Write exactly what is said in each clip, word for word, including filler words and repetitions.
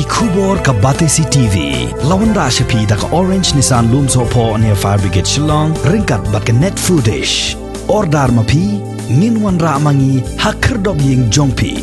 Khubor ka Batesi T V. La wanrah sha phi da ka Orange Nissan Lumsohphoh near Fire Brigade Shillong, ryngkat bad ka Net Foodish. Order ma phi, ngin wanrah ma ngi ha khyrdop ïing jong phi.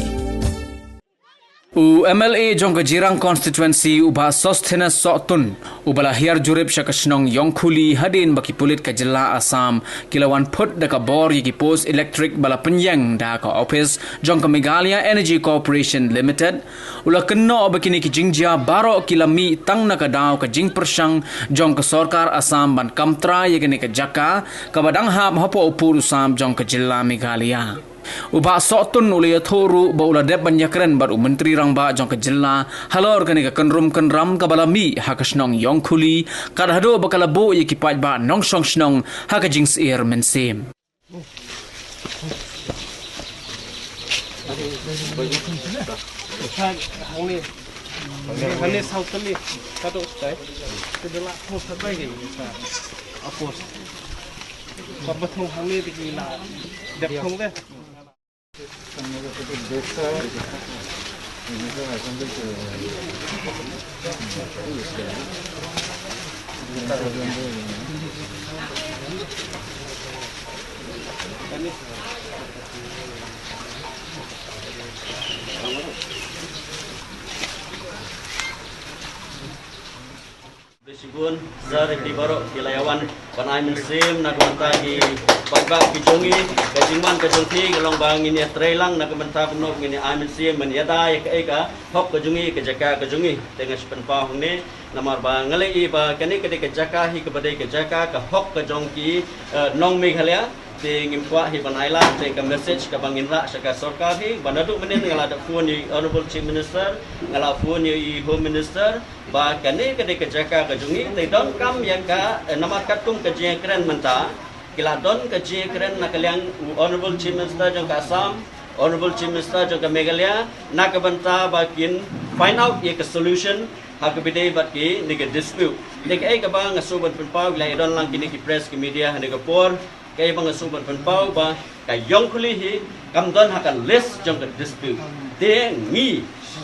U M L A jong ka Jirang Constituency, u Bah Sosthenes Sohtun, uba la hiar jurip sha ka shnong Ïongkhuli hadien ba ki pulit ka jylla Assam ki la wan phut da ka bor ïa ki post elektrik ba la pynïeng da ka ophis jong ka Meghalaya Energy Corporation Limited, u la kynnoh ba kine ki jingjia baroh ki la mih tang na ka daw ka jingpyrshang jong ka sorkar Assam ban kam trai ïa kane ka jaka kaba dang hap hapoh u pud u sam jong ka jylla Meghalaya. U Bah Sohtun u la ïathuh ruh ba u la dep ban ïakren bad u Myntri Rangbah jong ka jylla halor kane ka kynrum kynram kaba la mih ha ka shnong Ïongkhuli, kat haduh ba ka la buh ïa ki paidbah nongshong shnong ha ka jingsyier mynsiem. Bishibun, sir, ïa phi baroh ki la ïa wan ban ai mynsiem na ka bynta ki paidbah ki jong ngi, ka jingwan ka jong phi ka long ba ngin ïa trei lang na ka bynta kumno ngin ïa ai mynsiem ban ïada ïa kaei ka hok ka jong ngi, ka jaka ka jong ngi. Te nga shu pynpaw hangne namar ba nga la ïohi ba kane ka dei ka jaka hi kaba dei ka jaka ka hok ka jong ki, eh, nong Meghalaya. Te ngim kwah hi ban ailad, te ka message kaba ngin rah sha ka sorkar hi ba naduh mynnin nga la da phone ïa i Honorable Chief Minister, nga la phone ïa i Home Minister, ba kane ka dei ka jaka ka jong ngi, te donkam ïa ka, eh, namar katkum ka jingkren mynta ki la don ka jingkren na ka liang u Honorable Chief Minister jong ka Assam, Honorable Chief Minister jong ka Meghalaya, na ka bynta ba kin find out ïa ka solution ha kaba dei bad kine ki dispute. Te kaei kaba nga shu ban pynpaw, la ïa don lang kine ki press ki media ha kane ka por. Kaei ba nga shu ban pynpaw ba ka Ïongkhuli hi kam don ha ka list jong ka dispute. Te ngi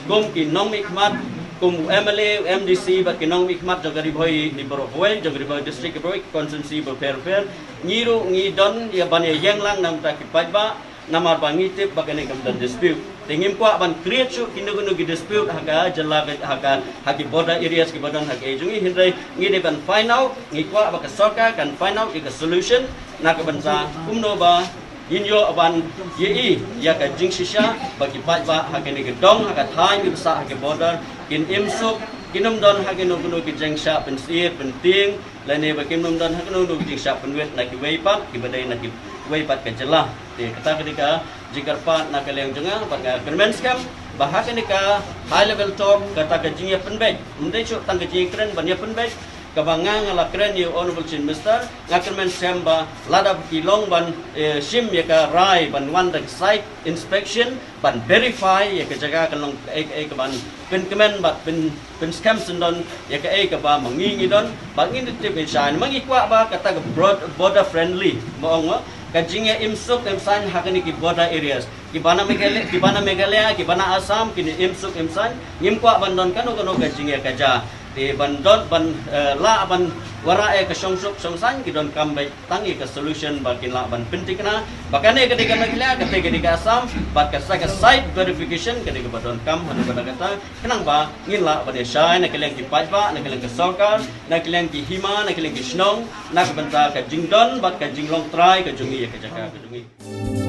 kum ki nongmihkhmat, kum u M L A, u M D C bad ki nongmihkhmat jong ka Ri Bhoi, Ri Bhoi, jong ka Ri Bhoi District, Ri Bhoi Constituency bapher bapher, ngi ruh ngi don ïa ban ïa ïeng lang na ka bynta ki paidbah, namar ba ngi tip ba kane kam don dispute. Te ngim kwah ban create shuh kino kino ki dispute ha ka jylla ka, ha ka, ha ki border areas kiba don ha ka jong ngi, hynrei ngi dei ban find out, ngi kwah ba ka sorkar kan find out ïa ka solution na ka bynta kumno ba ngin ïoh ban ïohi ïa ka jingshisha ba ki paidbah ha kane ka dong, ha ka thaiñ kiba sah ha ka border kin im suk, kin ym don ha kino kino ki jingshah pynsyier pyntieng, lane ba kin ym don ha kino kino ki jingshah pynwit na kiwei pat kiba dei na kiwei pat ka jylla. Te kata ka dei ka jingkyrpad na ka liang jong nga, bad nga kyrmen skhem ba ha kane ka high level talk, kata ka jingïapynbeit, ym dei shuh tang ka jingkren ban ïapynbeit, kaba nga, nga la kren ïa u Honorable Chief Minister, nga kyrmen skhem ba lada ki long ban, eh, shim ïa ka rai ban wan da ka site inspection ban verify ïa ka jaka ka long kaei kaei, ka ban pynkmen bad pyn, pynskhem syndon ïa kaei kaba ma ngi ngi don, ba ngin tip ngin shai, ma ngi kwah ba kata ka broad, border friendly, ma ong ma, ka jingïa im suk im saiñ ha kane ki border areas. Kiba na Meghalaya, kiba na Meghalaya, kiba na Assam, kin im suk im saiñ, ngim kwah ban don kano kano ka jingïakajia. Te ban don, ban, eh, lah ban wanrah ïa ka shong suk shong saiñ, ki donkam beit tang ïa ka solution ba kin lah ban pynthikna ba kane ka dei ka Meghalaya, kata ka dei ka Assam, bad ka sa ka site verification ka dei kaba donkam ha kata kata, khnang ba ngin lah ban ïashai na ka liang ki paidbah, na ka liang ka sorkar, na ka liang ki hima, na ka liang ki shnong, na ka bynta ka jingdon bad ka jinglong trai ka jong ngi ïa ka jaka ka jong ngi.